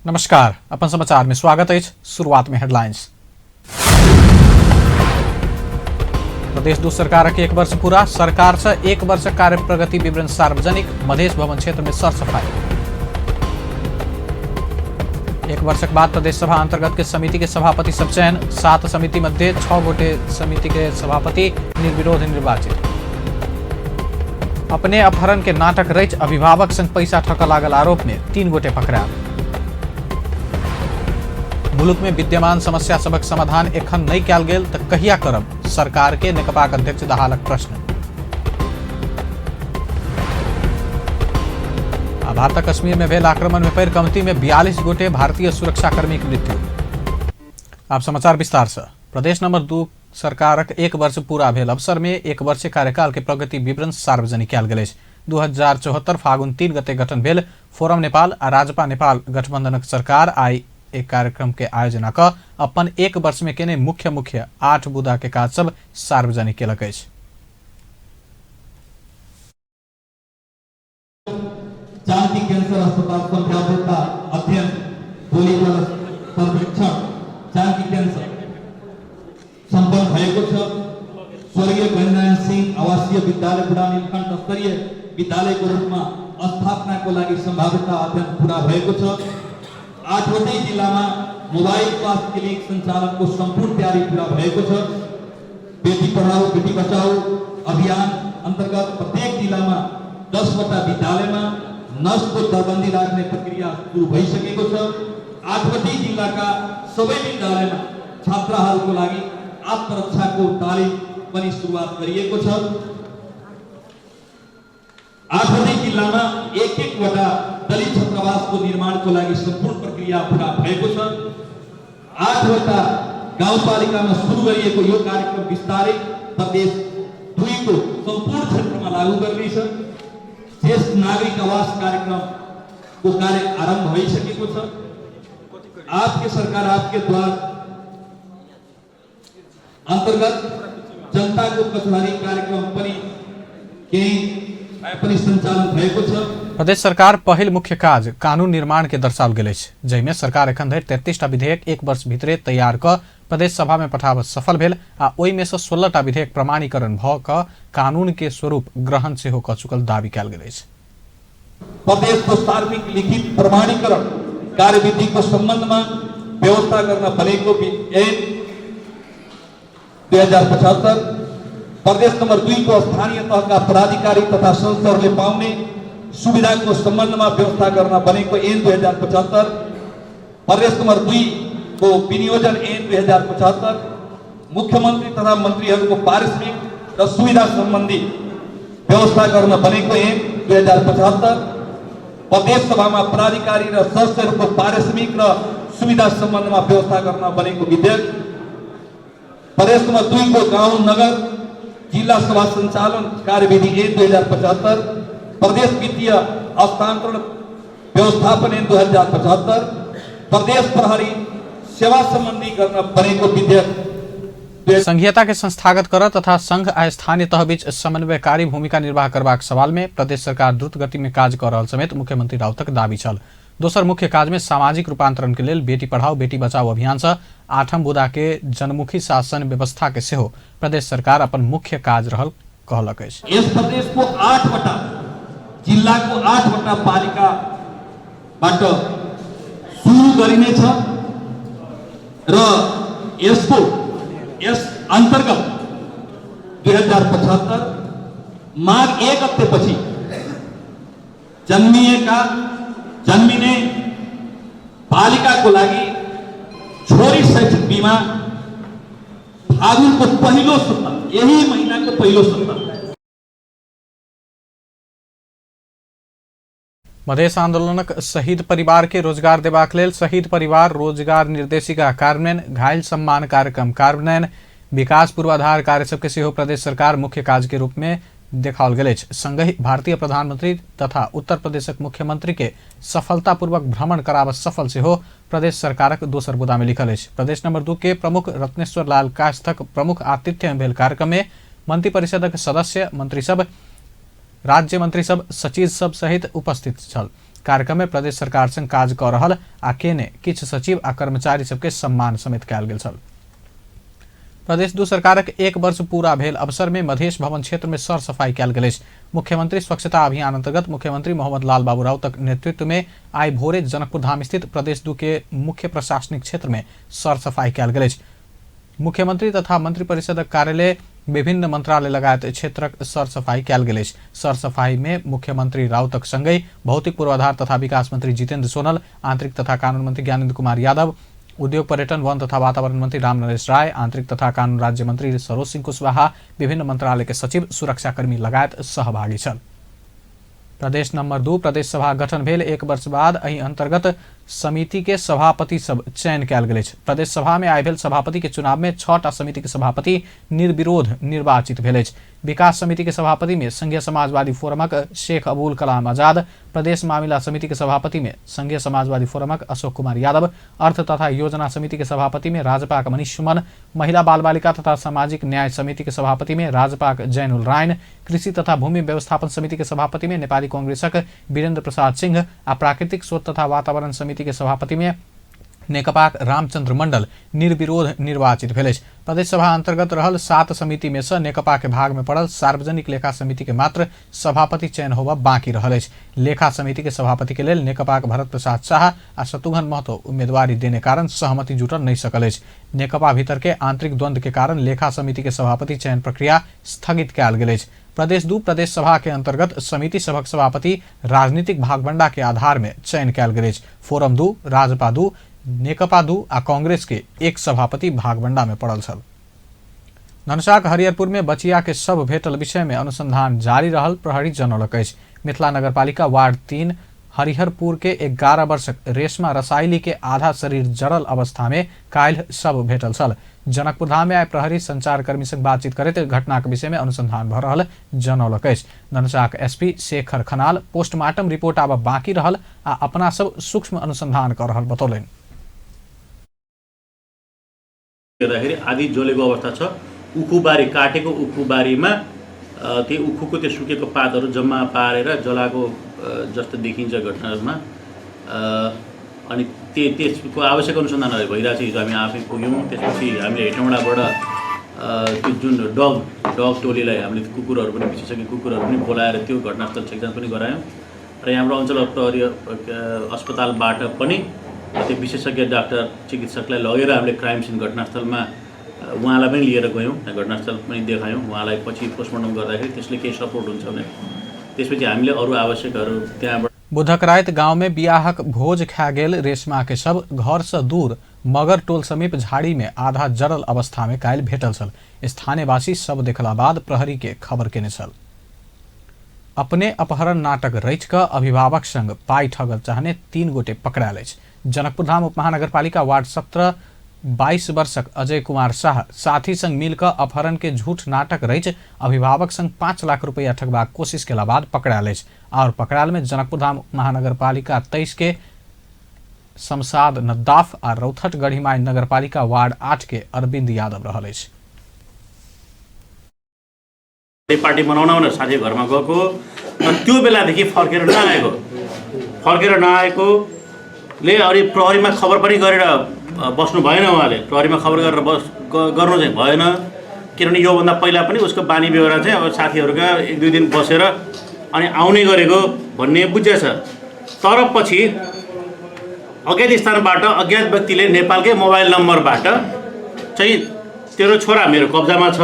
नमस्कार, अपन समाचार में स्वागत अछि। शुरुआत में हेडलाइंस। प्रदेश दू सरकारक एक वर्ष पूरा, सरकार से एक वर्ष कार्य प्रगति विवरण सार्वजनिक, मधेश भवन क्षेत्र में सरसफाई। एक वर्षक बाद प्रदेश सभा अंतर्गत के समिति के सभापति सब चयन, 7 समिति मध्य 6 गोटे समिति के सभापति निर्विरोध निर्वाचित। अपने अपहरण के नाटक रचि अभिभावक संग पैसा ठकऽ लागल आरोप में 3 गोटे पकड़ायल। मुल्क में विद्यमान समस्या सभक समाधान एखन नहीं कयल गेल तऽ कहिया करब, सरकार के नेकपाक अध्यक्ष दाहालक प्रश्न। आ भारतक कश्मीर में भेल आक्रमण में पड़ि कमती में 42 गोटे भारतीय सुरक्षाकर्मी के मृत्यु। आप समाचार विस्तार से। प्रदेश नंबर 2 सरकारक एक वर्ष पूरा भेल अवसर में एक वर्ष कार्यकाल के प्रगति विवरण सार्वजनिक कयल गेल अछि। 2074 फागुन 3 गते गठन भेल फोरम नेपाल आ राजपा नेपाल गठबंधनक सरकार आइ एक कार्यक्रम के आयोजना क अपन एक वर्ष में केने मुख्य मुख्य 8 बुदा के काज सब सार्वजनिक केलक अछि। जानकी कैंसर अस्पताल संभाव्यता अध्ययन भोलिबल सर्वेक्षण जानकी कैंसर सम्पन्न भएको छ। स्वर्गीय गणनारायण सिंह आवासीय विद्यालय बुढानीलकण्ठ स्तरीय विद्यालयको रूपमा स्थापनाको लागि सम्भाव्यता अध्ययन पुरा भएको छ। 8वटै जिल्लामा मोबाइल स्वास्थ्य क्लिनिक सञ्चालनको सम्पूर्ण तयारी पुरा भएको छ। बेटी पढाओ बेटी बचाओ अभियान अन्तर्गत प्रत्येक जिल्लामा 10वटा विद्यालयमा नर्सको दरबन्दी राख्ने प्रक्रिया सुरु भइसकेको छ। 8वटै जिल्लाका सबै विद्यालयमा छात्राहरूको लागि आत्मरक्षाको तालिम पनि सुरुवात गरिएको छ। 8वटै जिल्लामा एक एकवटा दलित छात्रावासको निर्माणको लागि सम्पूर्ण प्रक्रिया पुरा भएको छ। 8वटा गाउँपालिकामा सुरु गरिएको यो कार्यक्रम बिस्तारै प्रदेश 2 को सम्पूर्ण क्षेत्रमा लागू गरिनेछ। ज्येष्ठ नागरिक आवास कार्यक्रमको कार्य आरम्भ भइसकेको छ। आपके सरकार आपके द्वार अन्तर्गत जनताको कचहरी कार्यक्रम पनि केही पनि सञ्चालन भएको छ। प्रदेश सरकार पहिल मुख्य काज कानून निर्माण के दर्शाओल गेल अछि, जाहिमे सरकार एखन धरि 33टा विधेयक एक वर्ष भीतरे तैयार क प्रदेश सभा में पठाबऽ सफल भेल आ ओहिमे सँ 16टा विधेयक प्रमाणीकरण भऽ कऽ कानून के स्वरूप ग्रहण सेहो कऽ चुकल दावी कयल गेल अछि। प्रदेशको सार्वजनिक लिखित प्रमाणीकरण कार्यविधिको सम्बन्धमा व्यवस्था गर्न बनेको ऐन 2075, प्रदेश नम्बर 2 को स्थानीय तहका पदाधिकारी तथा संस्थाहरूले पाउने सुविधाको सम्बन्धमा व्यवस्था गर्न बनेको ऐन 2075, प्रदेश नम्बर 2 को विनियोजन ऐन 2075, मुख्यमन्त्री तथा मन्त्रीहरूको पारिश्रमिक र सुविधा सम्बन्धी व्यवस्था गर्न बनेको ऐन 2075, प्रदेश सभामा पदाधिकारी र सदस्यहरूको पारिश्रमिक र सुविधा सम्बन्धमा व्यवस्था गर्न बनेको विधेयक, प्रदेश नम्बर 2 को गाउँ नगर जिल्ला सभा सञ्चालन कार्यविधि ऐन 2075, प्रदेश वित्तीय हस्तान्तरण व्यवस्थापन ऐन 2075, प्रदेश प्रहरी सेवा सम्बन्धी गर्न बनेको विधेयक। संघीयता के संस्थागत कर तथा संघ आ स्थानीय तह बीच समन्वयकारी भूमिका निर्वाह करबाक सवाल में प्रदेश सरकार द्रुत गति में काज कऽ रहल समेत मुख्यमंत्री राउतक दावी छल। दोसर मुख्य काज में सामाजिक रूपांतरण के लेल बेटी पढ़ाओ बेटी बचाओ अभियान से 8म बुदा के जनमुखी शासन व्यवस्था के सेहो प्रदेश सरकार अपन मुख्य काज रहल कहलक अछि। यस प्रदेशको 8वटा जिल्लाको 8वटा पालिकाबाट सुरु गरिनेछ र यस अन्तर्गत 2075 माघ 1 गतेपछि जन्मिने बालिकाको लागि छोरी शैक्षिक बिमा फागुनको पहिलो सप्ताह, यही महिनाको पहिलो सप्ताह। मधेश आंदोलनक शहीद परिवार के रोजगार देबाक लेल शहीद परिवार रोजगार निर्देशिका कार्यान्वयन, घायल सम्मान कार्यक्रम कार्यान्वयन, विकास पूर्वाधार कार्य सबके सेहो प्रदेश सरकार मुख्य काज के रूप में देखाओल गेल अछि। संगहि भारतीय प्रधानमंत्री तथा उत्तर प्रदेशक मुख्यमंत्री के सफलतापूर्वक भ्रमण कराबऽ सफल सेहो प्रदेश सरकारक दोसर बुदा में लिखल अछि। प्रदेश नंबर 2 के प्रमुख रत्नेश्वर लाल कायस्थक प्रमुख आतिथ्य में भेल कार्यक्रम में मंत्रिपरिषदक सदस्य, मंत्री सब, राज्य मंत्री सब, सचिव सब सहित उपस्थित छल। कार्यक्रम में प्रदेश सरकार संग काज कऽ रहल आ केने किछु सचिव आ कर्मचारी सबके सम्मान समेत कयल गेल छल। प्रदेश दू सरकारक एक वर्ष पूरा भेल अवसर में मधेश भवन क्षेत्र में सर सफाई कयल गेल अछि। मुख्यमंत्री स्वच्छता अभियान अंतर्गत मुख्यमंत्री मोहम्मद लाल बाबू राउतक नेतृत्व में आइ भोरे जनकपुर धाम स्थित प्रदेश दू के मुख्य प्रशासनिक क्षेत्र में सर सफाई कयल गेल अछि। मुख्यमंत्री तथा मंत्रिपरिषदक कार्यालय, विभिन्न मंत्रालय लगायत क्षेत्रक सरसफाई कयल गेल अछि। सरसफाई में मुख्यमंत्री राउतक संगहि भौतिक पूर्वाधार तथा विकास मंत्री जितेंद्र सोनल, आंतरिक तथा कानून मंत्री ज्ञानेन्द्र कुमार यादव, उद्योग पर्यटन वन तथा वातावरण मंत्री राम नरेश राय, आंतरिक तथा कानून राज्य मंत्री सरोज सिंह कुशवाहा, विभिन्न मंत्रालय के सचिव, सुरक्षाकर्मी लगायत सहभागी छल। प्रदेश नंबर 2 प्रदेश सभा गठन भेल एक वर्ष बाद एहि अंतर्गत समिति के सभापति सब चयन कयल गेल अछि। प्रदेश सभा में आइ भेल सभापति के चुनाव में 6टा समिति के सभापति निर्विरोध निर्वाचित भेल अछि। विकास समिति के सभापति में संघीय समाजवादी फोरमक शेख अबुल कलाम आजाद, प्रदेश मामिला समिति के सभापति में संघीय समाजवादी फोरमक अशोक कुमार यादव, अर्थ तथा योजना समिति के सभापति में राजपाक मनीष सुमन, महिला बाल बालिका तथा सामाजिक न्याय समिति के सभापति में राजपाक जैनुल रायन, कृषि तथा भूमि व्यवस्थापन समिति के सभापति में नेपाली कांग्रेसक वीरेंद्र प्रसाद सिंह आ प्राकृतिक स्रोत तथा वातावरण समिति के सभापति में नेकपाक रामचंद्र मंडल निर्विरोध निर्वाचित भेल अछि। प्रदेश सभा अंतर्गत रहल 7 समिति में से नेकपा के भाग में पड़ल सार्वजनिक लेखा समिति के मात्र सभापति चयन होबय बाकी रहल अछि। लेखा समिति के सभापति के लेल नेकपाक भरत प्रसाद शाह आ शत्रुघ्न महतो उम्मीदवारी देने कारण सहमति जुटल नहीं सकल अछि। नेकपा भीतर के आंतरिक द्वंद्व के कारण लेखा समिति के सभापति चयन प्रक्रिया स्थगित कयल गेल अछि। प्रदेश 2 प्रदेश सभा के अंतर्गत समिति सभक सभापति राजनीतिक भागबंडा के आधार में चयन कयल गेल अछि। फोरम 2, राजपा 2, नेकपा 2 आ कांग्रेस के एक सभापति भागबंडा में पड़ल छल। धनुषाक हरिहरपुर में बचिया के शव भेटल विषय में अनुसंधान जारी रहल प्रहरी जनौलक अछि। मिथिला नगरपालिका वार्ड 3 हरिहरपुर के 11 वर्षक रेशमा रसाइली के आधा शरीर जड़ल अवस्था में काल्हि शव भेटल छल। जनकपुर धाम में आइ प्रहरी संचारकर्मी संग बातचीत करैत घटनाक विषय में अनुसंधान भ रहल जनौलक अछि। धनुषाक SP Shekhar Khanal postmortem report आब बाकी रहल आ अपना सब सूक्ष्म अनुसंधान क रहल बतौलनि। हेर्दाखेरि आधी जलेको अवस्था छ। उखुबारी काटेको उखुबारीमा त्यो उखुको त्यो सुकेको पातहरू जम्मा पारेर जलाएको जस्तो देखिन्छ घटनामा। अनि त्यसको आवश्यक अनुसन्धानहरू भइरहेको छ। हिजो हामी आफै पुग्यौँ। त्यसपछि हामीले हेटौँडाबाट त्यो जुन डग टोलीलाई हामीले कुकुरहरू पनि विशेषज्ञ कुकुरहरू पनि बोलाएर त्यो घटनास्थल छेकजाँच पनि गरायौँ र हाम्रो अञ्चल प्रहरी अस्पतालबाट पनि त्यो विशेषज्ञ डाक्टर चिकित्सकलाई लगेर हामीले क्राइम सिन घटनास्थलमा उहाँलाई पनि लिएर गयौँ। त्यहाँ घटनास्थल पनि देखायौँ उहाँलाई। पछि पोस्टमार्टम गर्दाखेरि त्यसले केही सपोर्ट हुन्छ भने त्यसपछि हामीले अरू आवश्यकहरू त्यहाँबाट। बुधकराइत गांव में बियाहक भोज खा गेल रेशमा के शव घर से दूर मगर टोल समीप झाड़ी में आधा जरल अवस्था में काल्हि भेटल छल। स्थानीयवासी शव देखला बाद प्रहरी के खबर केने छल। अपने अपहरण नाटक रचि कऽ अभिभावक संग पाइ ठगल चाहने 3 गोटे पकड़ायल अछि। जनकपुर धाम उपमहानगरपालिका वार्ड 17 22 वर्षक अजय कुमार शाह साथी संग मिल कऽ अपहरण के झूठ नाटक रचि अभिभावक संग 5 लाख रुपैया ठगबाक कोशिश केला बाद पकड़ायल अछि। और पकड़ायल में जनकपुर धाम महानगरपालिका 23 के शमशाद नद्दाफ आ रौथट गढ़ीमाई नगरपालिका वार्ड 8 के अरविंद यादव रहल अछि। पार्टी मनाउन भनेर साथी घरमा गएको र त्यो बेलादेखि फर्केर नआएकोले अनि प्रहरीमा खबर पनि गरेर बस्नु भएन। उहाँले प्रहरीमा खबर गरेर गर्नु चाहिँ भएन, किनभने योभन्दा पहिला पनि उसको बानी बेहोरा चाहिँ अब साथीहरूका 1-2 दिन बसेर अनि आउने गरेको भन्ने बुझिया छ। तर पछि अज्ञात स्थानबाट अज्ञात व्यक्तिले नेपालकै मोबाइल नम्बरबाट चाहिँ तेरो छोरा मेरो कब्जामा छ,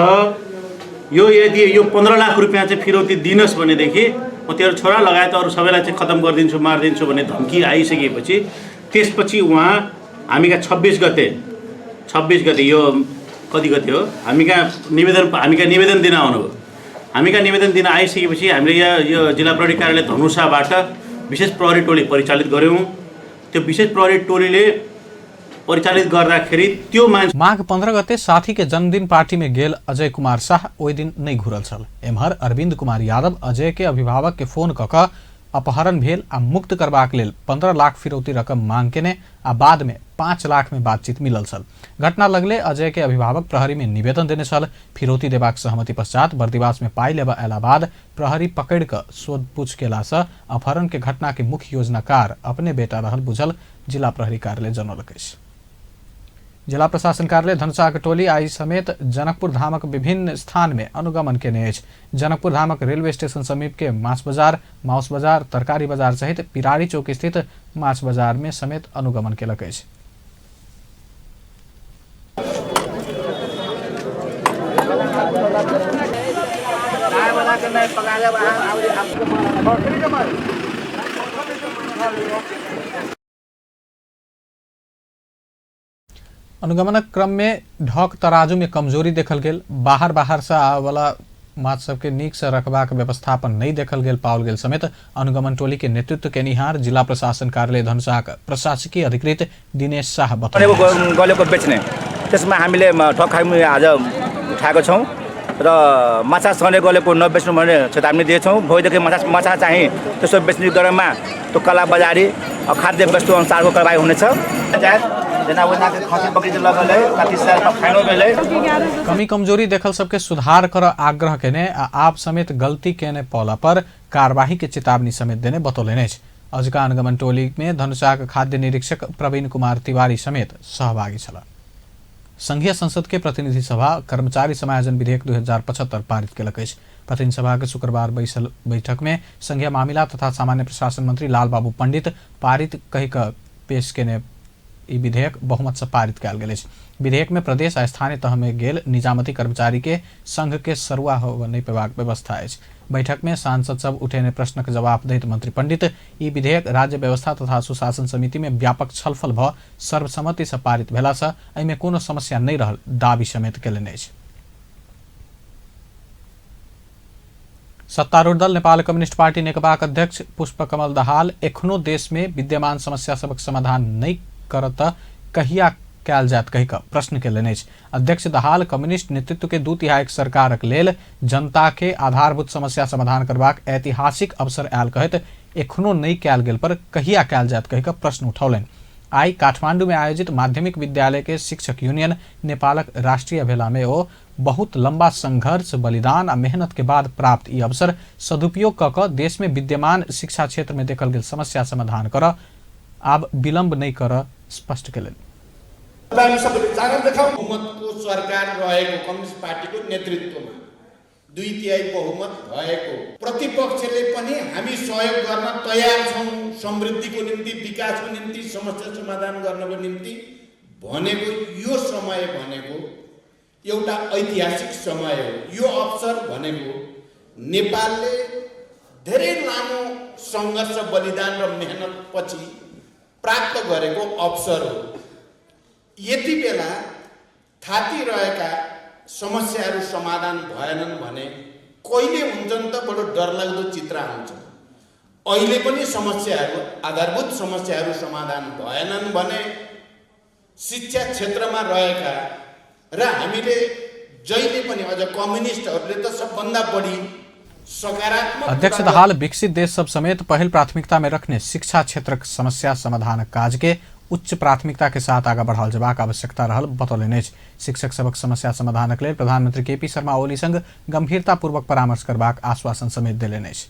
यो यदि यो 15 लाख रुपियाँ चाहिँ फिरौती दिनस् भनेदेखि म तेरो छोरा लगायत अरू सबैलाई चाहिँ खतम गरिदिन्छु, मारिदिन्छु भन्ने धम्की आइसकेपछि त्यसपछि उहाँ हामी कहाँ 26 गते यो कति गते हो हामी कहाँ निवेदन दिन आउनुभयो। हामी कहाँ निवेदन दिन आइसकेपछि हामीले यहाँ यो जिल्ला प्रहरी कार्यालय धनुषाबाट विशेष प्रहरी टोली परिचालित गऱ्यौँ। त्यो विशेष प्रहरी टोलीले परिचालित गर्दाखेरि त्यो मान्छे माघ 15 गते साथी के जन्मदिन पार्टी में गेल अजय कुमार शाह ओहि दिन नहीं घुरल छल। एम्हर अरविंद कुमार यादव अजय के अभिभावक के फोन क क अपहरण भेल आ मुक्त करबाक लेल 15 लाख फिरौती रकम मांग केने आ बाद में 5 लाख में बातचीत मिलल छल। घटना लगले अजय के अभिभावक प्रहरी में निवेदन देने छल। फिरौती देबाक सहमति पश्चात बर्दिवास में पाई लेबऽ अयला बाद प्रहरी पकड़ कऽ सोधपूछ केला से अपहरण के घटना के मुख्य योजनाकार अपने बेटा रहल बुझल जिला प्रहरी कार्यालय जनौलक अछि। जिला प्रशासन कार्यालय धनुषाक टोली आई समेत जनकपुर धामक विभिन्न स्थान में अनुगमन केने अछि। जनकपुर धामक रेलवे स्टेशन समीप के माछ बाजार, माउस बाजार, तरकारी बाजार सहित पिरारी चौक स्थित माछ बाजार में समेत अनुगमन केलक अछि। अनुगमनक क्रम में ढक तराजू में कमजोरी देखल गेल। बाहर बाहर से आबयवला माछ सबके नीक से रखबाक व्यवस्थापन नहीं देखल गेल पाओल गेल समेत अनुगमन टोली के नेतृत्व केनिहार जिला प्रशासन कार्यालय धनुषाक प्रशासकीय अधिकृत दिनेश शाह बतौलनि। गलेको बेच्ने त्यसमा हामीले ठक हामी आज उठाएको छौँ र माछा सने गलेको नबेच्नु भन्ने चेतावनी दिएछौँ। भोलिदेखि माछा चाहिँ त्यसो बेच्ने दरमा त्यो कालाबजारी खाद्य वस्तु अनुसारको कारबाही हुनेछ। जेना ओना खसी बकरी लगल फाइनो भेलै। कमी कमजोरी देखल सबके सुधार कर आग्रह केने आ आप समेत गलती केने पौला पर कार्यवाही के चेतावनी समेत देने बतौलनि अछि। अजुका अनुगमन टोली में धनुषाक खाद्य निरीक्षक प्रवीण कुमार तिवारी समेत सहभागी छलाह। संघीय संसद के प्रतिनिधि सभा कर्मचारी समायोजन विधेयक 2075 पारित केलक अछि। प्रतिनिधि सभा के शुक्रवार बैसल बैठक में संघीय मामिला तथा सामान्य प्रशासन मंत्री लालबाबू पंडित पारित कहि कऽ पेश केने ई विधेयक बहुमत से पारित कयल गेल अछि। विधेयक में प्रदेश आ स्थानीय तह में गेल निजामती कर्मचारी के संघ के सरुआ होबय नहि पेबाक व्यवस्था अछि। बैठक में सांसद सब उठेने प्रश्नक जवाब दैत मंत्री पंडित ई विधेयक राज्य व्यवस्था तथा सुशासन समिति में व्यापक छलफल भ सर्वसम्मति से पारित भेला से एहिमे कोनो समस्या नहि रहल दावी समेत केलनि अछि। सत्तारूढ़ दल नेपाल कम्युनिस्ट पार्टी नेकपाक अध्यक्ष पुष्पकमल दाहाल एखनो देश में विद्यमान समस्या सबक समाधान नहि करत कहिया कयल जायत कहि कऽ प्रश्न केलनि अछि। अध्यक्ष दाहाल कम्युनिस्ट नेतृत्व के 2/3 सरकारक लेल जनता के आधारभूत समस्या समाधान करबाक ऐतिहासिक अवसर आयल कहैत एखनो नहि कयल गेल पर कहिया कयल जायत कहि कऽ प्रश्न उठौलनि। आइ काठमांडू में आयोजित माध्यमिक विद्यालय के शिक्षक यूनियन नेपालक राष्ट्रीय भेला में ओ बहुत लंबा संघर्ष, बलिदान आ मेहनत के बाद प्राप्त ई अवसर सदुपयोग कऽ कऽ देश में विद्यमान शिक्षा क्षेत्र में देखल गेल समस्या समाधान करऽ आब विलंब नहि करऽ स्पष्ट केलनि। बहुमतको सरकार रहेको कम्युनिस्ट पार्टीको नेतृत्वमा 2/3 बहुमत भएको प्रतिपक्षले पनि हामी सहयोग गर्न तयार छौँ समृद्धिको निम्ति, विकासको निम्ति, समस्या समाधान गर्नको निम्ति भनेको यो समय भनेको एउटा ऐतिहासिक समय हो। यो अवसर भनेको नेपालले धेरै लामो सङ्घर्ष, बलिदान र मेहनतपछि प्राप्त गरेको अवसर हो। यति बेला थाती रहेका समस्याहरू समाधान भएनन् भने कहिले हुन्छन् त बडो डरलाग्दो चित्र आउँछ। अहिले पनि समस्याहरू, आधारभूत समस्याहरू समाधान भएनन् भने शिक्षा क्षेत्रमा रहेका र हामीले जहिले पनि अझ कम्युनिस्टहरूले त सबभन्दा बढी सकारात्मक अध्यक्ष दाहाल विकसित देश सब समेत पहिल प्राथमिकता में रखने शिक्षा क्षेत्रक समस्या समाधान काज के उच्च प्राथमिकता के साथ आगा बढ़ाओल जेबाक आवश्यकता रहल बतौलनि अछि। शिक्षक सबक समस्या समाधानक लेल प्रधानमंत्री केपी शर्मा ओली संग गंभीरतापूर्वक परामर्श करबाक आश्वासन समेत देलनि अछि।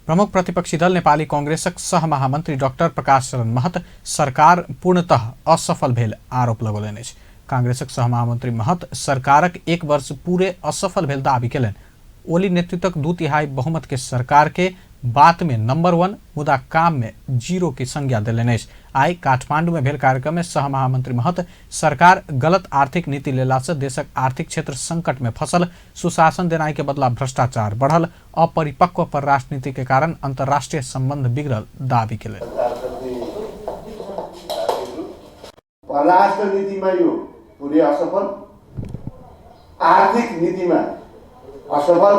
प्रमुख प्रतिपक्षी दल नेपाली कांग्रेसक सह महामंत्री डॉक्टर प्रकाश शरण महत सरकार पूर्णतः असफल भेल आरोप लगौलनि अछि। कांग्रेसक सह महामंत्री महत सरकारक 1 वर्ष पूरे असफल भेल दावी केलनि। ओली नेतृत्वक 2/3 बहुमत के सरकार के बात में नंबर 1 मुदा काम में 0 के संज्ञा देलनि अछि। आइ काठमांडू में भेल कार्यक्रम में सह महामंत्री महत सरकार गलत आर्थिक नीति लेला से देशक आर्थिक क्षेत्र संकट में फसल, सुशासन देनाई के बदला भ्रष्टाचार बढ़ल, अपरिपक्व परराष्ट्र नीति के कारण अंतर्राष्ट्रीय संबंध बिगड़ल दावी केलनि। परराष्ट्र नीतिमा यो पुरै असफल, आर्थिक नीतिमा असफल,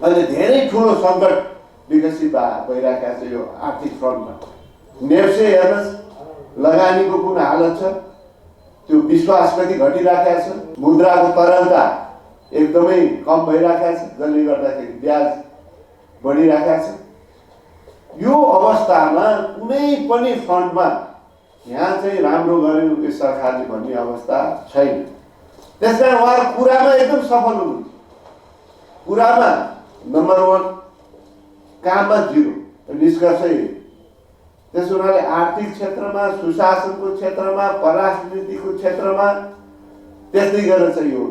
अहिले धेरै ठुलो सङ्कट विकसित भइरहेको छ यो आर्थिक फ्रन्टमा। नेप्से हेर्नुहोस्, लगानीको कुन हालत छ, त्यो विश्वास कति घटिरहेको छ, मुद्राको तरलता एकदमै कम भइरहेको छ, जसले गर्दाखेरि ब्याज बढिरहेको छ। यो अवस्थामा कुनै पनि फ्रन्टमा यहाँ चाहिँ राम्रो गर्यो यो सरकारले भन्ने अवस्था छैन। त्यसकारण उहाँहरू कुरामा एकदम सफल हुनुहुन्छ, कुरामा नम्बर 1, काममा 0, निष्कर्ष यही। त्यसो हुनाले आर्थिक क्षेत्रमा, सुशासनको क्षेत्रमा, परराष्ट्र नीतिको क्षेत्रमा, त्यस्तै गरेर चाहिँ यो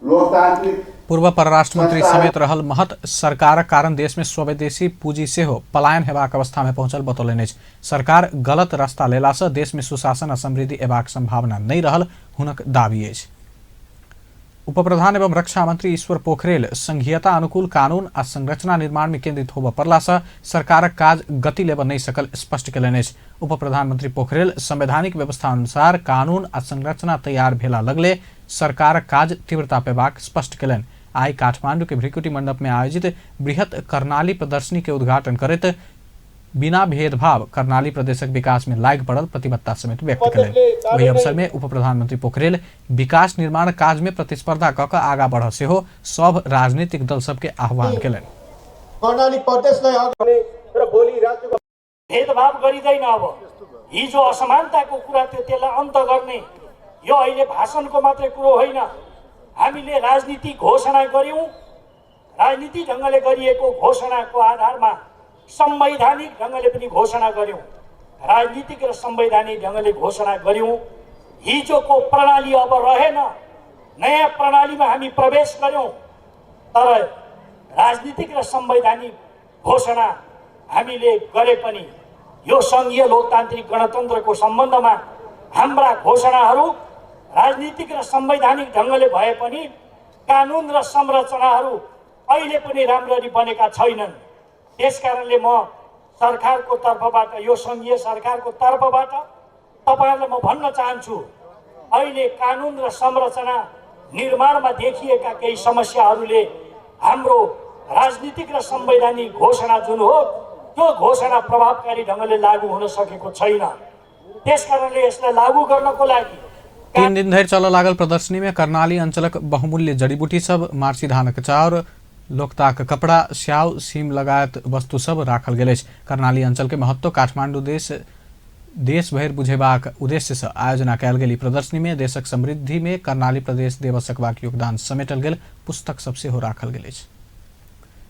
लोकतान्त्रिक पूर्व परराष्ट्र मंत्री समेत रहल महत सरकारक कारण देश में स्वदेशी पूंजी सेहो पलायन हेबाक अवस्था में पहुंचल बतौलनि अछि। सरकार गलत रास्ता लेला से देश में सुशासन आ समृद्धि एबाक संभावना नहीं रहल हुनक दावी अछि। उपप्रधान एवं रक्षा मंत्री ईश्वर पोखरेल संघीयता अनुकूल कानून आ संरचना निर्माण में केंद्रित होबय पड़ला से सरकारक काज गति लेबय नहीं सकल स्पष्ट कयलनि अछि। उप प्रधानमंत्री पोखरेल संवैधानिक व्यवस्था अनुसार कानून आ संरचना तैयार भेला लगले सरकारक काज तीव्रता पेबाक स्पष्ट कयलनि। आइ काठमांडू के भ्रिकुटी मंडप में आयोजित बृहत कर्णाली प्रदर्शनी के उद्घाटन करैत बिना भेदभाव कर्णाली प्रदेशक विकास में लागि पड़ल प्रतिबद्धता समेत व्यक्त कयलनि। ओहि अवसर में उप प्रधानमंत्री पोखरेल विकास निर्माण काज में प्रतिस्पर्धा कऽ कऽ आगा बढ़ सेहो सभ राजनीतिक दल सबके आह्वान कयलनि। कर्णाली प्रदेशलाई र भोलि राज्यको भेदभाव गरिँदैन। अब हिजो असमानताको कुरा थियो, त्यसलाई अन्त गर्ने यो अहिले भाषणको मात्रै कुरो होइन। हामीले राजनीति घोषणा गर्यौं, राजनीति ढङ्गले गरिएको घोषणाको आधारमा संवैधानिक ढङ्गले पनि घोषणा गर्यौं, राजनीतिक र संवैधानिक ढङ्गले घोषणा गर्यौं। हिजोको प्रणाली अब रहेन, नयाँ प्रणालीमा हामी प्रवेश गर्यौं, तर राजनीतिक र संवैधानिक घोषणा हामीले गरे पनि यो सङ्घीय लोकतान्त्रिक गणतन्त्रको सम्बन्धमा हाम्रा घोषणाहरू राजनीतिक र संवैधानिक ढङ्गले भए पनि कानुन र संरचनाहरू अहिले पनि राम्ररी बनेका छैनन्। त्यसकारणले म सरकारको तर्फबाट, यो सङ्घीय सरकारको तर्फबाट तपाईहरुलाई म भन्न चाहन्छु, अहिले कानुन र संरचना निर्माणमा देखिएका केही समस्याहरूले हाम्रो राजनीतिक र संवैधानिक घोषणा जुन हो त्यो घोषणा प्रभावकारी ढङ्गले लागू हुन सकेको छैन। त्यसकारणले यसलाई लागू गर्नको लागि 3 दिन धरि चलऽ लागल प्रदर्शनी में कर्णाली अंचलक बहुमूल्य जड़ीबूटी सब, मार्ची धानक चाउर, लोकताक कपड़ा, स्याउ, सीम लगायत वस्तु सब राखल गेल अछि। कर्णाली अंचल के महत्व काठमांडू देश भरि बुझेबाक उद्देश्य से आयोजना कयल गेल ई प्रदर्शनी में देशक समृद्धि में कर्णाली प्रदेश देबऽ सकबाक योगदान समेटल गेल पुस्तक सब सेहो राखल गेल अछि।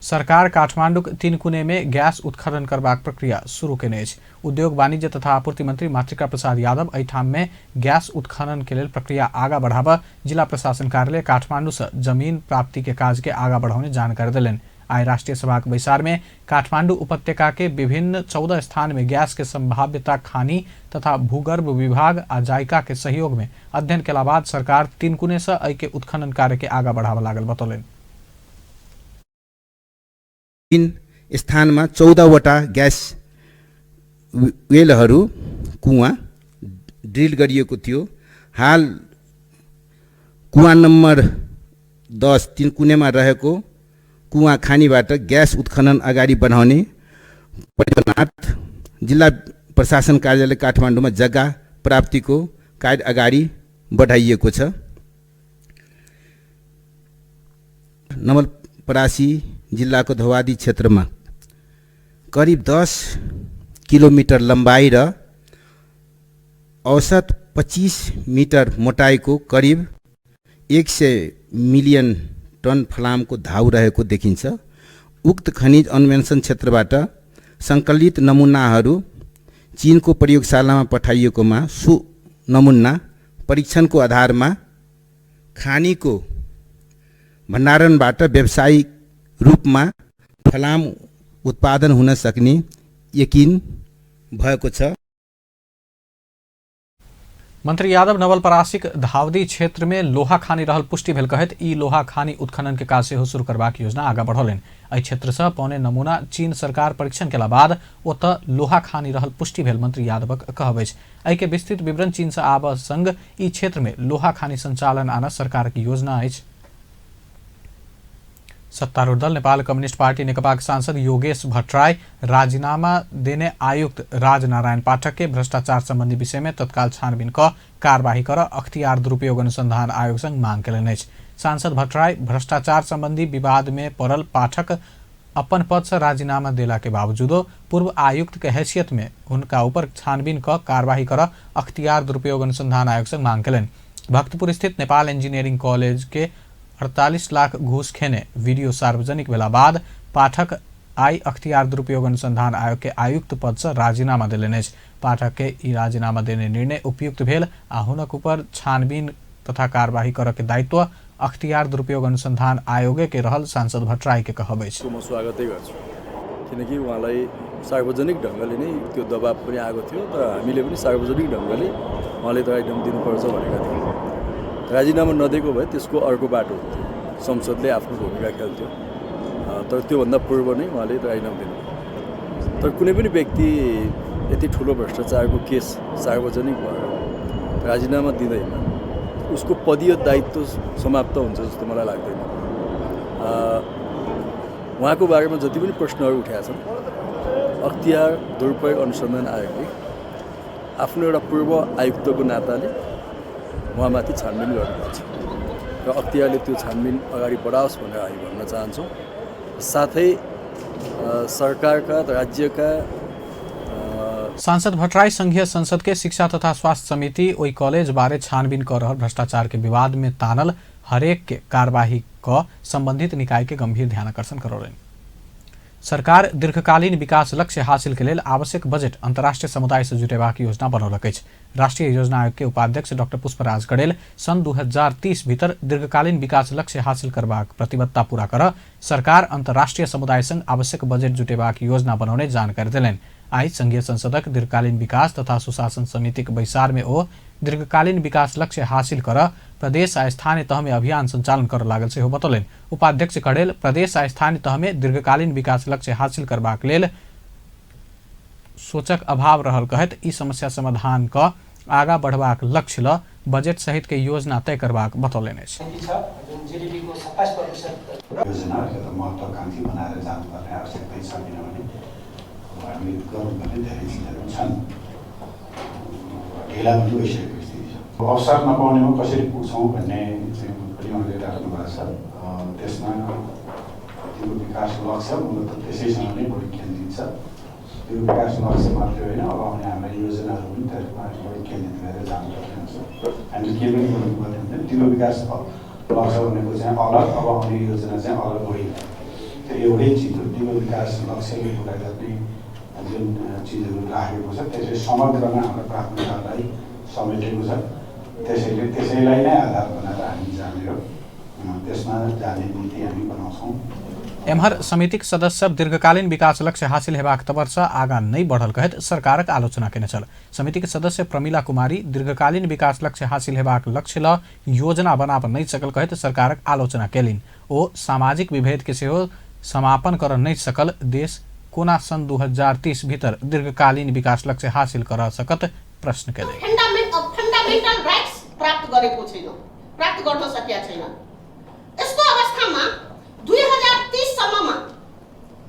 सरकार काठमांडूक 3 कुने में गैस उत्खनन करबाक प्रक्रिया शुरू केने अछि। उद्योग वाणिज्य तथा आपूर्ति मंत्री मातृका प्रसाद यादव एहिठाम में गैस उत्खनन के लेल प्रक्रिया आगा बढ़ाबऽ जिला प्रशासन कार्यालय काठमांडू से जमीन प्राप्ति के काज के आगा बढ़ौने जानकारी देलनि। आइ राष्ट्रीय सभाक बैसार में काठमांडू उपत्यका के विभिन्न 14 स्थान में गैस के संभाव्यता खानी तथा भूगर्भ विभाग आ जायका के सहयोग में अध्ययन केला बाद सरकार 3 कुने से एहि के उत्खनन कार्य के आगा बढ़ाबऽ लागल बतौलनि। 3 स्थानमा 14वटा ग्यास वेलहरू कुवा ड्रिल गरिएको थियो। हाल कुवा नम्बर 10 3 कुनेमा रहेको कुवा खानीबाट ग्यास उत्खनन अगाडि बढाउने परियोजनार्थ जिल्ला प्रशासन कार्यालय काठमाडौँमा जग्गा प्राप्तिको कार्य अगाडि बढाइएको छ। नवलपरासी जिल्लाको धोवादी क्षेत्रमा करिब 10 किलोमिटर लम्बाइ र औसत 25 मिटर मोटाइको करिब 100 मिलियन टन फलामको धाउ रहेको देखिन्छ। उक्त खनिज अन्वेषण क्षेत्रबाट सङ्कलित नमुनाहरू चीनको प्रयोगशालामा पठाइएकोमा सो नमुना परीक्षणको आधारमा खानीको भण्डारणबाट व्यावसायिक रूपमा फलाम उत्पादन हुन सक्ने यकिन भएको छ। मंत्री यादव नवलपरासीक धावदी क्षेत्र में लोहा खानी रहल पुष्टि भेल कहैत ई लोहा खानी उत्खनन के काज सेहो शुरू करबाक योजना आगा बढ़ौलनि। एहि क्षेत्र से पौने नमूना चीन सरकार परीक्षण केला बाद ओतऽ लोहा खानी रहल पुष्टि भेल मंत्री यादवक कहब अछि। एहि के विस्तृत विवरण चीन से आबऽ संग ई क्षेत्र में लोहा खानी संचालन आनऽ सरकारक योजना अछि। सत्तारूढ़ दल नेपाल कम्युनिस्ट पार्टी नेकपाक सांसद योगेश भट्टराई राजीनामा देने आयुक्त राजनारायण पाठक के भ्रष्टाचार संबंधी विषय में तत्काल छानबीन क कार्यवाही कर अख्तियार दुरुपयोग अनुसंधान आयोग संग मांग केलनि अछि। सांसद भट्टराई भ्रष्टाचार संबंधी विवाद में पड़ल पाठक अपन पद से राजीनामा देला के बावजूदो पूर्व आयुक्त के हैसियत में हुनका ऊपर छानबीन क कार्रवाई कर अख्तियार दुरुपयोग अनुसंधान आयोग से मांग केलनि। भक्तपुर स्थित नेपाल इंजीनियरिंग कॉलेज के 48 लाख घूस खेने वीडियो सार्वजनिक भेला बाद पाठक आई अख्तियार दुरुपयोग अनुसंधान आयोग के आयुक्त पद से राजीनामा देलनि अछि। पाठक के ई राजीनामा देने निर्णय उपयुक्त भेल आ हुनक ऊपर छानबीन तथा कार्रवाई करऽ के दायित्व अख्तियार दुरुपयोग अनुसंधान आयोगे के रहल सांसद भट्टराई के कहब अछि। म स्वागतै गर्छु, किनकि उहाँलाई सार्वजनिक ढङ्गले नै त्यो दबाब पनि आएको थियो, तर हामीले पनि सार्वजनिक ढङ्गले उहाँले त राजीनामा दिनुपर्छ भनेका थियौँ। राजीनामा नदिएको भए त्यसको अर्को बाटो हुन्थ्यो, संसदले आफ्नो भूमिका खेल्थ्यो, तर त्योभन्दा पूर्व नै उहाँले राजीनामा दिनुभयो। तर कुनै पनि व्यक्ति यति ठुलो भ्रष्टाचारको केस सार्वजनिक भएर राजीनामा दिँदैन उसको पदीय दायित्व समाप्त हुन्छ जस्तो मलाई लाग्दैन। उहाँको बारेमा जति पनि प्रश्नहरू उठाएका छन्, अख्तियार दुरुपयोग अनुसन्धान आयोगले आफ्नो एउटा पूर्व आयुक्तको नाताले उहाँमाथि छानबिन गर्नुपर्छ र अख्तियारले त्यो छानबिन अगाडि बढाओस् भनेर हामी भन्न चाहन्छौँ। साथै सरकारका राज्यका सांसद भट्टराई संघीय संसद के शिक्षा तथा स्वास्थ्य समिति ओहि कॉलेज बारे छानबीन कर रहल भ्रष्टाचार के विवाद में तानल हरेक के कार्यवाही क संबंधित निकाय के गंभीर ध्यानाकर्षण करौलनि। सरकार दीर्घकालीन विकास लक्ष्य हासिल के लेल आवश्यक बजट अंतर्राष्ट्रीय समुदाय से जुटेबाक योजना बनौलक अछि। राष्ट्रीय योजना आयोग के उपाध्यक्ष डॉक्टर पुष्पराज कडेल सन् 2030 भीतर दीर्घकालीन विकास लक्ष्य हासिल करबाक प्रतिबद्धता पूरा कर सरकार अंतर्राष्ट्रीय समुदाय संग आवश्यक बजट जुटेबाक योजना बनौने जानकारी देलनि। आई संघीय संसदक दीर्घकालीन विकास तथा सुशासन समितिक बैसार में ओ दीर्घकालीन विकास लक्ष्य हासिल कर प्रदेश आ स्थानीय तह में अभियान संचालन कर लागल सेहो बतौलनि। उपाध्यक्ष कडेल प्रदेश आ स्थानीय तह में दीर्घकालीन विकास लक्ष्य हासिल करबाक लेल सोचक अभाव रहल कहैत ई समस्या समाधान क आगा बढ़बाक लक्ष्य ल बजट सहित के योजना तय करबाक बतौलनि अछि। योजना महत्वाकांक्षी बनाएर जानुपर्ने आवश्यकता छ, किनभने हामीले गर्नुपर्ने धेरै चिजहरू छन्, ढिला पनि भइसकेको स्थिति छ। अवसर नपाउनेमा कसरी पुग्छौँ भन्ने चाहिँ पनि उहाँले राख्नु भएको छ। त्यसमा त्यो विकास लक्ष्य मूलत त्यसैसँग नै बढी केन्द्रित छ। त्यो विकास लक्ष्य मात्रै होइन, अब आउने हाम्रा योजनाहरू पनि त्यसमा बढी केन्द्रित भएर जानुपर्ने हुन्छ। हामीले के पनि गर्नुपर्ने हुँदैन। त्यो विकास लक्ष्य भनेको चाहिँ अलग, अब आउने योजना चाहिँ अलग होइन, त्यो एउटै चिज हो। त्यो विकास लक्ष्यले पुरा गर्ने जुन चिजहरू राखेको छ त्यसले समग्रमा हाम्रो प्राथमिकतालाई समेटेको छ। त्यसैले त्यसैलाई नै आधार बनाएर हामी जाने हो, त्यसमा जाने नीति हामी बनाउँछौँ। एम्हर समितिक सदस्य दीर्घकालीन विकास लक्ष्य हासिल हेबाक तवरसँ आगाँ नहि बढ़ल कहैत सरकारक आलोचना केने छल। समितिक सदस्य प्रमिला कुमारी दीर्घकालीन विकास लक्ष्य हासिल हेबाक लक्ष्य ल योजना बनाब नहि सकल कहैत सरकारक आलोचना केलनि। ओ सामाजिक विभेद के सेहो समापन कर नहि सकल देश कोना सन् 2030 भीतर दीर्घकालीन विकास लक्ष्य हासिल कर सकत प्रश्न केलनि। फन्डामेन्टल राइट्स प्राप्त गरेको छैन, प्राप्त गर्न सकेका छैन। यस्तो अवस्थामा 2030 सम्ममा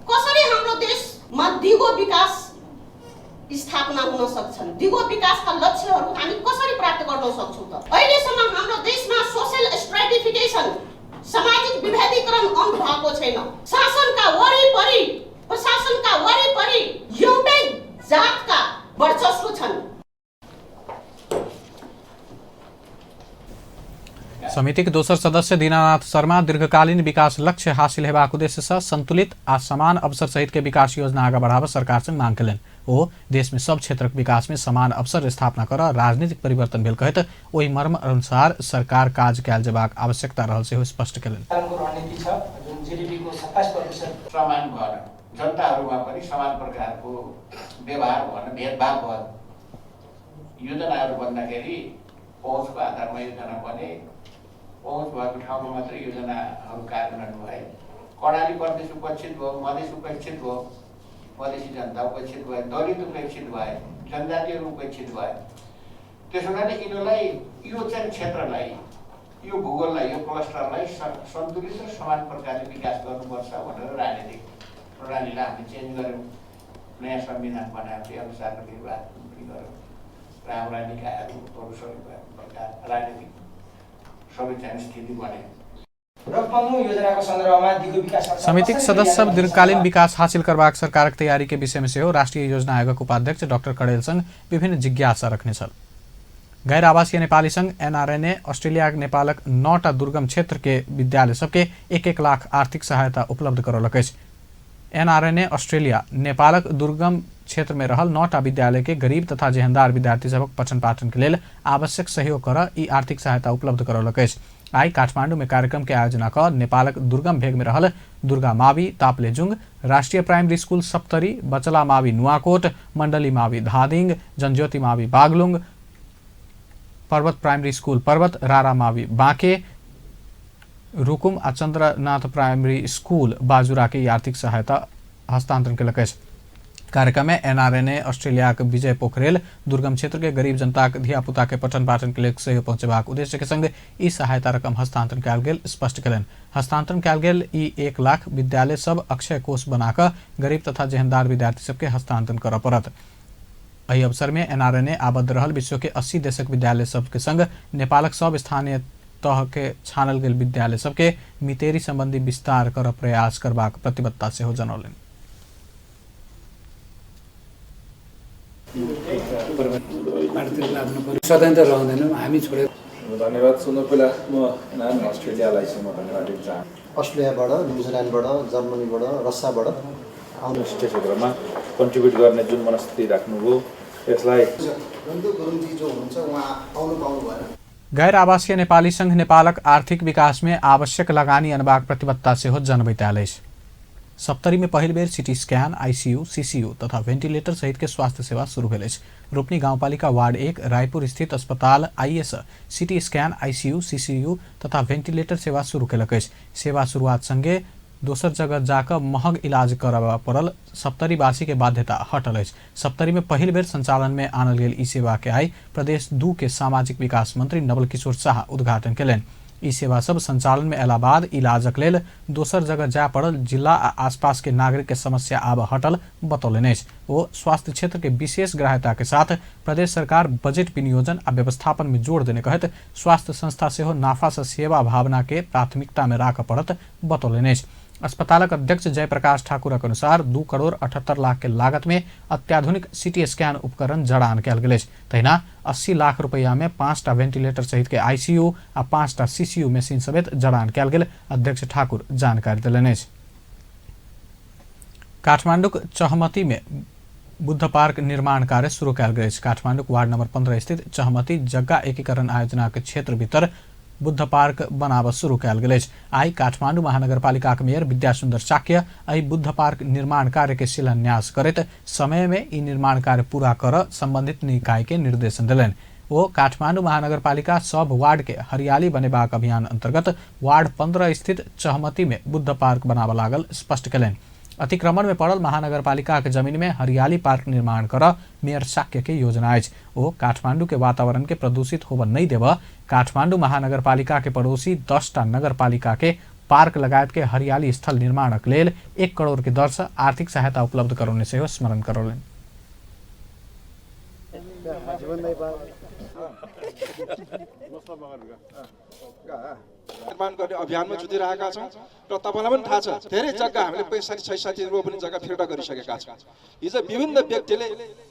कसरी हाम्रो देशमा दिगो विकास स्थापना हुन सक्छन्? दिगो विकासका लक्ष्यहरू हामी कसरी प्राप्त गर्न सक्छौँ त? अहिलेसम्म हाम्रो देशमा सोशल स्ट्राटिफिकेसन, सामाजिक विभेदीकरण अन्त भएको छैन। शासनका वरिपरि, प्रशासनका वरिपरि एउटै जातका वर्चस्व छन्। समितिक दोसर सदस्य दीनानाथ शर्मा दीर्घकालीन विकास लक्ष्य हासिल हेबाक उद्देश्य से संतुलित आ समान अवसर सहित के विकास योजना आगा बढ़ाबऽ सरकार से मांग केलनि। ओ देश में सब क्षेत्रक विकास में समान अवसर स्थापना कर राजनीतिक परिवर्तन भेल कहैत ओहि मर्म अनुसार सरकार काज कयल जेबाक आवश्यकता रहल सेहो स्पष्ट केलनि। समान भएन, जनताहरूमा पनि समान प्रकारको व्यवहार भएन, भेदभाव भयो। योजनाहरू बन्दाखेरि पहुँचको आधारमा योजना बने, पहुँच भएको ठाउँमा मात्रै योजनाहरू कार्यान्वयन भए। कर्णाली प्रदेश उपेक्षित भयो, मधेस उपेक्षित भयो, मधेसी जनता उपेक्षित भए, दलित उपेक्षित भए, जनजातिहरू उपेक्षित भए। त्यसो हुनाले यिनीहरूलाई यो चाहिँ क्षेत्रलाई, यो भूगोललाई, यो क्लस्टरलाई सन्तुलित र समान प्रकारले विकास गर्नुपर्छ भनेर राजनीतिक प्रणालीलाई हामीले चेन्ज गऱ्यौँ, नयाँ संविधान बनायौँ, त्यही अनुसारको निर्वाचन पनि गऱ्यौँ र हाम्रा निकायहरू अरू सबै प्रकार राजनीतिक सबै चाहिँ स्थिति बने। र पङ्गु योजनाको सन्दर्भमा दिगो विकास समितिक सदस्य सब दीर्घकालीन विकास हासिल करबाक सरकारक तैयारी के विषय में सेहो राष्ट्रीय योजना आयोगक उपाध्यक्ष डॉक्टर कड़ेल संग विभिन्न जिज्ञासा रखने छल। गैर आवासीय नेपाली संघ एनआरएनए ऑस्ट्रेलिया नेपालक 9टा दुर्गम क्षेत्र के विद्यालय सबके 1-1 लाख आर्थिक सहायता उपलब्ध करौलक अछि। एनआरएनए ऑस्ट्रेलिया नेपालक दुर्गम क्षेत्र में रहल 9टा विद्यालय के गरीब तथा जेहनदार विद्यार्थी सभक पठन पाठन के लेल आवश्यक सहयोग कर ई आर्थिक सहायता उपलब्ध करौलक अछि। आई काठमांडू में कार्यक्रम के आयोजना क नेपालक दुर्गम भेग में रहल दुर्गा मावी तापलेजुंग, राष्ट्रीय प्राइमरी स्कूल सप्तरी, बचला मावी नुआकोट, मंडली मावी धादिंग, जनज्योति मावी बागलुंग, पर्वत प्राइमरी स्कूल पर्वत, रारा मावी बांके, रुकुम आ चंद्रनाथ प्राइमरी स्कूल बाजुरा के आर्थिक सहायता हस्तांतरण केलक अछि। कार्यक्रम में एनआरएनए ऑस्ट्रेलिया के विजय पोखरेल दुर्गम क्षेत्र के गरीब जनता के धियापुता के पठन पाठन के लेल सहयोग पहुंचेबाक उद्देश्य के संग ई सहायता रकम हस्तांतरण कयल गेल स्पष्ट कयलनि। हस्तांतरण कयल गेल ई 1 लाख विद्यालय सब अक्षय कोष बनाकऽ गरीब तथा जेहनदार विद्यार्थी सबके हस्तांतरण करऽ पड़त। एहि अवसर में एनआरएनए आबद्ध रहल विश्व के 80 देशक विद्यालय सबके संग नेपालक सब स्थानीय तह के छानल गेल विद्यालय सबके मितेरी संबंधी विस्तार कर प्रयास करबाक प्रतिबद्धता सेहो जनौलनि। स्वतन्त्र रहँदैनौँ हामी छोडेर। धन्यवाद। सुन्नु पहिला म एनआरएन अस्ट्रेलियालाई चाहिँ म धन्यवाद दिन चाहन्छु। अस्ट्रेलियाबाट, न्युजिल्यान्डबाट, जर्मनीबाट, रसियाबाट आउनु शिक्षा क्षेत्रमा कन्ट्रिब्युट गर्ने जुन मनस्थिति राख्नुभयो यसलाई नन्दु गुरुङजी जो हुनुहुन्छ उहाँ आउनु पाउनु भएन। गैर आवासीय नेपाली संघ नेपालक आर्थिक विकास में आवश्यक लगानी अनबाक प्रतिबद्धता सेहो जनबैत आयल अछि। सप्तरी में पहिल बेर सिटी स्कैन, आईसीयू, सीसीयू तथा वेंटिलेटर सहित के स्वास्थ्य सेवा शुरू भेल अछि। रोपनी गाउँपालिका वार्ड 1 रायपुर स्थित अस्पताल IS CT scan, ICU, CCU तथा वेंटिलेटर सेवा शुरू केलक अछि। सेवा शुरुआत संगे दोसर जगह जाकर महग इलाज कराबय पड़ल सप्तरीवासी के बाध्यता हटल अछि। सप्तरी में पहिल बेर संचालन में आनल गेल ई सेवा के आई प्रदेश 2 के सामाजिक विकास मंत्री नवल किशोर शाह उद्घाटन केलनि। ई सेवा सब संचालन में अयला बाद इलाजक लेल दोसर जगह जाय पड़ल जिला आ आसपास के नागरिक के समस्या आब हटल बतौलनि अछि। ओ स्वास्थ्य क्षेत्र के विशेष ग्राह्यता के साथ प्रदेश सरकार बजट विनियोजन आ व्यवस्थापन में जोर देने कहैत स्वास्थ्य संस्था सेहो नाफा से सेवा भावना के प्राथमिकता में राखऽ पड़त बतौलनि अछि। अस्पतालक अध्यक्ष जयप्रकाश ठाकुरक अनुसार 2 करोड़ 78 लाख के लागत में अत्याधुनिक सिटी स्कैन उपकरण जड़ान कयल गेल अछि। तहिना 80 लाख रुपैया में 5टा वेंटिलेटर सहित के आईसीयू आ 5टा सीसीयू मशीन समेत जड़ान कयल गेल अध्यक्ष ठाकुर जानकारी देलनि अछि। काठमांडूक चहमती में बुद्ध पार्क निर्माण कार्य शुरू कयल गेल अछि। काठमांडूक वार्ड नंबर 15 स्थित चहमती जग्गा एकीकरण आयोजनाक क्षेत्र भीतर बुद्ध पार्क बनाबऽ शुरू कयल गेल अछि। आई काठमांडू महानगरपालिकाक मेयर विद्यासुन्दर शाक्य एहि बुद्ध पार्क निर्माण कार्य के शिलान्यास करैत समय में ई निर्माण कार्य पूरा कर संबंधित निकाय के निर्देशन देलनि। ओ काठमांडू महानगरपालिका सब वार्ड के हरियाली बनेबाक अभियान अंतर्गत वार्ड 15 स्थित चहमती में बुद्ध पार्क बनाबऽ लागल स्पष्ट कयलनि। अतिक्रमण में पड़ल महानगरपालिका के जमीन में हरियाली पार्क निर्माण कर मेयर शाक्य के योजना अछि। ओ काठमांडू के वातावरण के प्रदूषित होबऽ नहीं देबऽ काठमांडू महानगरपालिका के पड़ोसी 10टा नगरपालिका के पार्क लगायत के हरियाली स्थल निर्माणक लेल 1 करोड़ के दर से आर्थिक सहायता उपलब्ध करौने सेहो स्मरण करौलनि। निर्माण गर्ने अभियानमा जुटिरहेका छौँ र तपाईँलाई पनि थाहा छ धेरै जग्गा हामीले 65 66 रोपनी जग्गा फिर्ता गरिसकेका छौँ। हिजो विभिन्न व्यक्तिले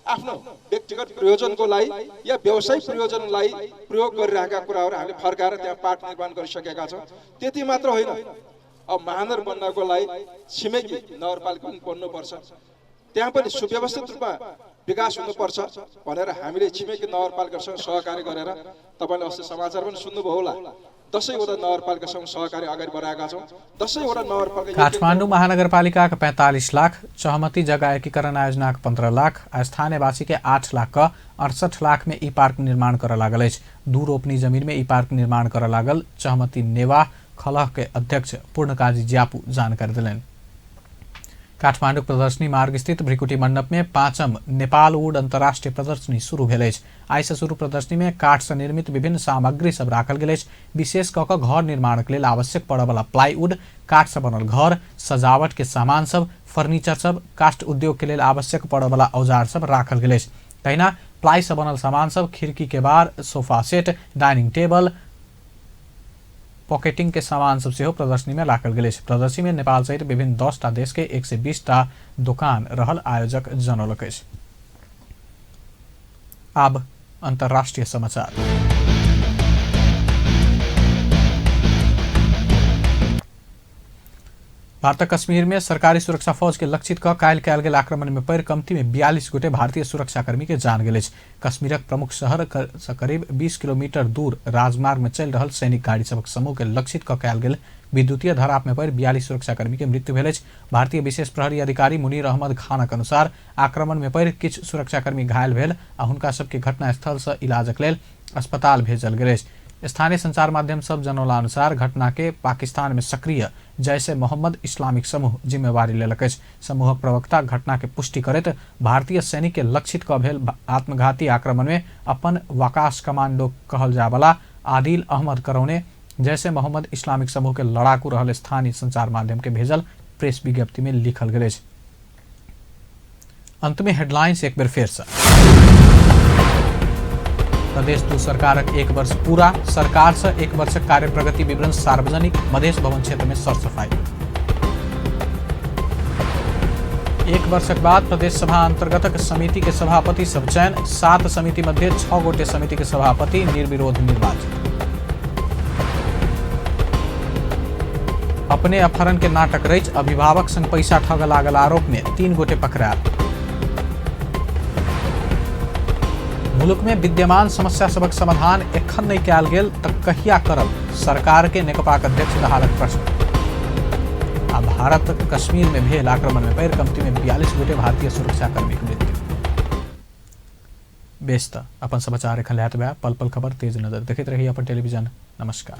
आफ्नो व्यक्तिगत प्रयोजनको लागि या व्यावसायिक प्रयोजनलाई प्रयोग गरिरहेका कुराहरू हामीले फर्काएर त्यहाँ पार्क निर्माण गरिसकेका छौँ। त्यति मात्र होइन, अब महानगर बन्नको लागि छिमेकी नगरपालिका पनि बन्नुपर्छ, त्यहाँ पनि सुव्यवस्थित रूपमा विकास हुनुपर्छ भनेर हामीले छिमेकी नगरपालिकासँग सहकार्य गरेर तपाईँले अस्ति समाचार पनि सुन्नुभयो होला, 10वटा नगरपालिकासँग सहकार्य अगाडि बढाएका छौँ। 10वटा नगरपालिका। काठमाडौँ महानगरपालिकाक 45 लाख, चहमती जग्गा एकीकरण आयोजनाक 15 लाख आ स्थानीयवासी के 8 लाख क 68 लाख में ई पार्क निर्माण करऽ लागल अछि। 2 रोपनी जमीन में ई पार्क निर्माण करऽ लागल चहमती नेवाह खलह के अध्यक्ष पूर्णकाजी ज्यापू जानकारी देलनि। काठमांडू प्रदर्शनी मार्ग स्थित भ्रिकुटी मंडप में 5म नेपाल वुड अंतर्राष्ट्रीय प्रदर्शनी शुरू भेल अछि। आइ से शुरू प्रदर्शनी में काठ से निर्मित विभिन्न सामग्री सब राखल गेल अछि। विशेष कऽ कऽ घर निर्माणक लेल आवश्यक पड़यवला प्लाईवुड, काठ से बनल घर, सजावट के सामान सब, फर्नीचर सब, काष्ठ उद्योग के लेल आवश्यक पड़यवला औजार सब राखल गेल अछि। तहिना प्लाई से बनल सामान सब, खिड़की के बार, सोफा सेट, डाइनिंग टेबल, पॉकेटिंग के सामान सब सेहो प्रदर्शनी में राखल गेल अछि। प्रदर्शनी में नेपाल सहित विभिन्न 10टा देश के 120टा दोकान रहल आयोजक जनौलक अछि। आब अंतर्राष्ट्रीय समाचार। भारतक कश्मीर में सरकारी सुरक्षा फौज के लक्षित क काल्हि कयल गेल आक्रमण में पड़ि कमती में 42 गोटे भारतीय सुरक्षाकर्मी के जान गेल अछि। कश्मीरक प्रमुख शहर से करीब 20 किलोमीटर दूर राजमार्ग में चलि रहल सैनिक गाड़ी सभक समूह के लक्षित क कयल गेल विद्युतीय धराप में पड़ि 42 सुरक्षाकर्मी के मृत्यु भेल अछि। भारतीय विशेष प्रहरी अधिकारी मुनीर अहमद खानक अनुसार आक्रमण में पड़ि किछु सुरक्षाकर्मी घायल भेल आ हुनका सबके घटनास्थल से इलाजक लेल अस्पताल भेजल गेल अछि। स्थानीय संचार माध्यम सब जनौला अनुसार घटना के पाकिस्तान में सक्रिय जैश ए मोहम्मद इस्लामिक समूह जिम्मेवारी लेलक अछि। समूहक प्रवक्ता घटना के पुष्टि करैत भारतीय सैनिक के लक्षित क भेल आत्मघाती आक्रमण में अपन वकास कमांडो कहल जायवला आदिल अहमद करौने जैश ए मोहम्मद इस्लामिक समूह के लड़ाकू रहल स्थानीय संचार माध्यम के भेजल प्रेस विज्ञप्ति में लिखल गेल अछि। अंत में हेडलाइंस एक बेर फेर से। प्रदेश 2 सरकारक 1 वर्ष पूरा, सरकार से 1 वर्षक कार्य प्रगति विवरण सार्वजनिक, मधेश भवन क्षेत्र में सरसफाई। 1 वर्षक बाद प्रदेश सभा अंतर्गतक समिति के सभापति सब चयन, 7 समिति मध्य 6 गोटे समिति के सभापति निर्विरोध निर्वाचित। अपने अपहरण के नाटक रचि अभिभावक संग पैसा ठग लागल आरोप में 3 गोटे पकड़ायल। मुल्क में विद्यमान समस्या सबक समाधान एखन नहीं कयल गेल त कहिया करब, सरकार के नेकपाक अध्यक्ष दाहालक प्रश्न। आ भारत कश्मीर में भेल आक्रमण में पैर कमती में 42 गोटे भारतीय सुरक्षाकर्मी के मृत्यु। बेस त अपन समाचार एखन लैत बा पल पल खबर तेज नजर देखैत रही अपन टेलीविजन। नमस्कार।